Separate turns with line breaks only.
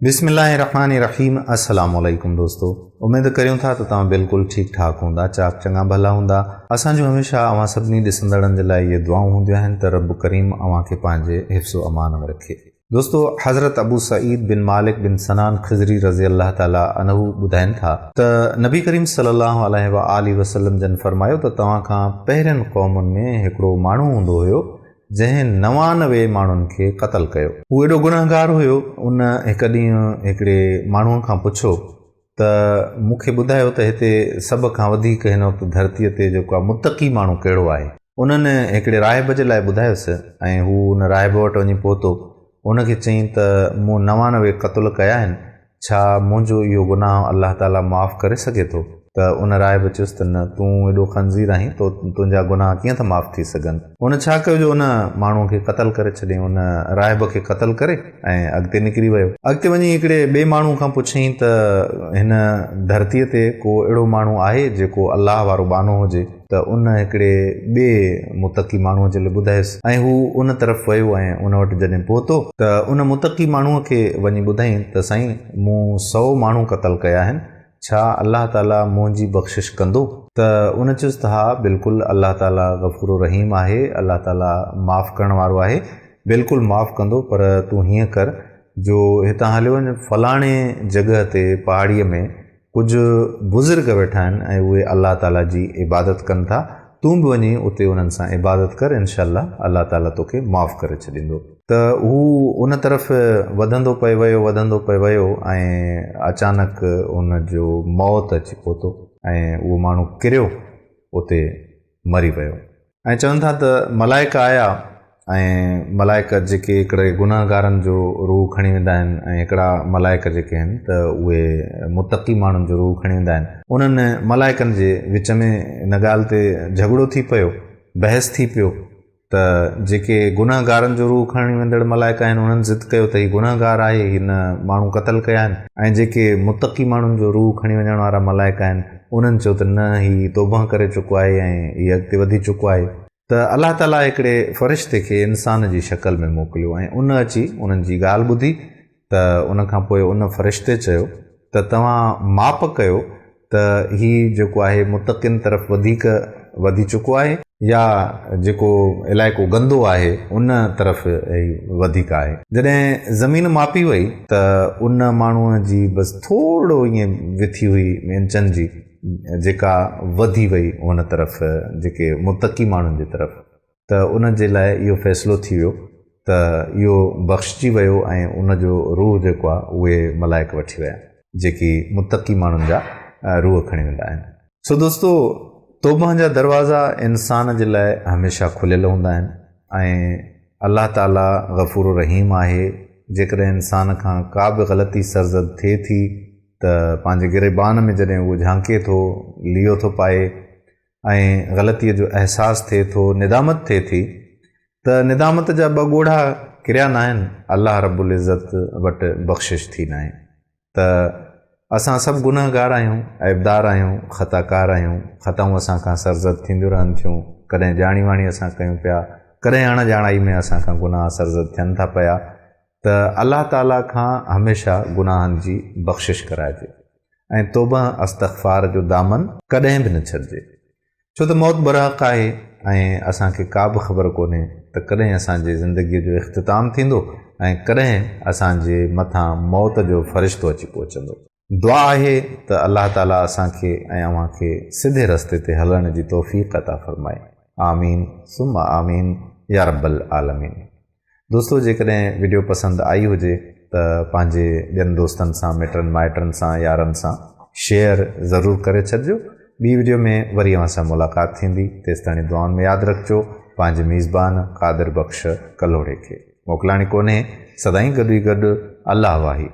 بسم الله الرحمٰن الرحيم السلام عليڪم دوستو اميد ڪريون ٿا ته توهان بلڪل ٺيڪ ٺاڪ هوندا چاڪ چڱا ڀلا هوندا اسان جون هميشه اوهان سڀني ڏسندڙن جي لاء اهي دعائون هونديون آهن ته رب ڪريم اوهان کي پنهنجي حفظ و امان ۾ رکي دوستو حضرت ابو سعيد بن مالڪ بن سنان خضري رضي الله تعالٰي عنه ٻڌائن ٿا ته نبي ڪريم صلي الله عليه واٰله وسلم جن فرمايو ته توهان کان پهرين قومن ۾ هڪڙو ماڻهو هوندو هيو جنهن 99 ماڻهن کي قتل ڪيو. هو ايڏو گنهگار هيو، ان هڪ ڏينهن هڪڙي ماڻهوء کان پڇيو ته مون کي ٻڌايو ته هتي سڀ کان وڌيڪ هن وقت ڌرتيء تي جيڪو آهي متقي ماڻهو ڪهڙو آهي؟ انهن هڪڙي راهب جي لاء ٻڌايس ۽ هو ان راهب وٽ وڃي پهتو. ان کي چيائين ته مون 99 قتل ڪيا آهن، ڇا منهنجو اهو گناهه الله تعاليٰ معاف ڪري سگهي ٿو؟ ته ان راهب چيس ته نه، تون ايڏو خنزير آهين، تو تنهنجا گناهه ڪيئن ٿا معاف ٿي سگهن؟ هن ڇا ڪيو جو ان ماڻهوء کي قتل ڪري ڇڏيائين. ان راهب کي قتل ڪري ۽ اڳتي نڪري ويو. اڳتي وڃي هڪڙي ٻئي ماڻهوء کان پڇيائين ته هن ڌرتيء تي ڪو اهڙو ماڻهو آهي جيڪو الله وارو ٻانهو هجي؟ ته ان هڪڙي ٻئي متقي ماڻهوء جي لاء ٻڌايس ۽ هو ان طرف ويو ۽ ان وٽ جڏهن پهتو ته ان متقي ماڻهوء کي وڃي ٻڌائين ته سائين مون سئو ماڻهو قتل ڪيا آهن، ڇا الله تعاليٰ منهنجي بخشش ڪندو؟ ته ان چيس ته ها بلڪل الله تعاليٰ غفور رحيم آهي، الله تعاليٰ معاف ڪرڻ وارو آهي، بلڪل معاف ڪندو پر تون هيئن ڪر جو هتان هليو وڃ فلاڻي جڳهه تي پهاڙيء ۾ ڪجهه بزرگ ويٺا آهن ۽ اهي الله تعالي جي عبادت ڪن ٿا، تون به وڃي اتي انهن سان عبادت ڪر انشاء الله الله تعالي توکي معاف ڪري ڇڏيندو. ته هو ان طرف وڌندو پئي ويو وڌندو پئي ويو ۽ اچانڪ ان جو موت اچي پهتو ۽ اهو ماڻهو ڪريو اتي مري ويو. ۽ چون ٿا ته ملائڪ آيا ۽ ملائڪ جيڪي هڪڙي گنهگارن جو روح کڻي ويندا آهن ۽ هڪڙا ملائڪ جيڪي آهن ته اهي متقي ماڻهن جو روح کڻي ويندا آهن انهن ملائڪن جي وچ ۾ ان ڳالهه تي جهڳڙو ٿي پيو بحث ٿي پيو ته جيڪي گنهگارن جو روح کڻي ويندڙ ملائڪ آهن انهن ضد ڪيو ته هي گنهگار آهي هن ماڻهو قتل ڪيا آهن ۽ جيڪي متقي ماڻهن جو روح کڻي وڃڻ وارا ملائڪ آهن انهن چيو ته نه هي توبهه ڪري چڪو آهي ۽ هي اڳتي وڌي چڪو آهي ته الله تعاليٰ هڪڙي فرشتي کي انسان جي شڪل ۾ موڪليو ۽ ان اچي انهن جي ڳالهه ٻڌي ته ان کان پوء ان فرشتي چيو ته توهان ماپ ڪيو ته هي جيڪو آهي متقين طرف وڌيڪ وڌي چڪو آهي يا جيڪو علائقو گندو آهي ان طرف هي وڌيڪ آهي. جڏهن زمين ماپي وئي ته ان ماڻهوء جي بس ٿورڙو ائين وٿي هئي انچن جي جيڪا وڌي وئي ان طرف جيڪي متقي ماڻهن جي طرف ته ان جي لاء اهو فيصلو ٿي ويو ته اهو بخشجي ويو ۽ ان جو روح جيڪو آهي اهي ملائڪ وٺي ويا جيڪي متقي ماڻهن جا روح کڻي ويندا آهن. سو دوستو توبه جا دروازا انسان جي لاء هميشه کليل هوندا آهن ۽ الله تعالي غفور رحيم آهي جيڪڏهن انسان کان ڪا به غلطي سرزد ٿئي ٿي ته پنهنجي گريبان ۾ جڏهن اهو جهانڪي ٿو ليئو ٿو پائي ۽ غلطيء جو احساس ٿئي ٿو ندامت ٿئي ٿي ته ندامت جا ٻه ڳوڙها ڪريا ناهن الله رب العزت وٽ بخشش ٿي ناهي ته اسان سڀ گنهگار آهيون، عيبدار آهيون، خطاڪار آهيون، خطائون اسان کان سرزد ٿينديون رهن ٿيون، ڪڏهن ڄاڻي واڻي اسان ڪيون پيا، ڪڏهن اڻ ڄاڻائي ۾ اسان کان گناهه سرزد ٿين ٿا پيا ته الله تعاليٰ کان هميشه گناهن جي بخشش ڪرائجي ۽ توبه استغفار جو دامن ڪڏهن به نه ڇڏجي. ڇو ته موت برحق آهي ۽ اسان کي ڪا به خبر ڪونهي ته ڪڏهن اسان جي زندگيء جو اختتام ٿيندو ۽ ڪڏهن اسان جي مٿان موت جو فرشتو اچي پهچندو. دعا آهي ته الله تعاليٰ اسان کي ۽ اوهان کي سڌي رستي تي هلڻ جي توفيق عطا فرمائي. آمين ثم آمين يارب العالمين. دوستو جيڪڏهن وڊيو پسند آئي هجي ته پنهنجي ٻين دوستن سان مٽن مائٽن سان يارن سان شيئر ضرور ڪري ڇڏجو ٻي وڊيو ۾ وري اوهان سان ملاقات ٿيندي تيستاڻي دعائن ۾ ياد رکجو پنهنجي ميزبان قادر بخش ڪلهوڙي کي موڪلاڻي ڪونهي سدائين گڏ ئي گڏ الله واهي.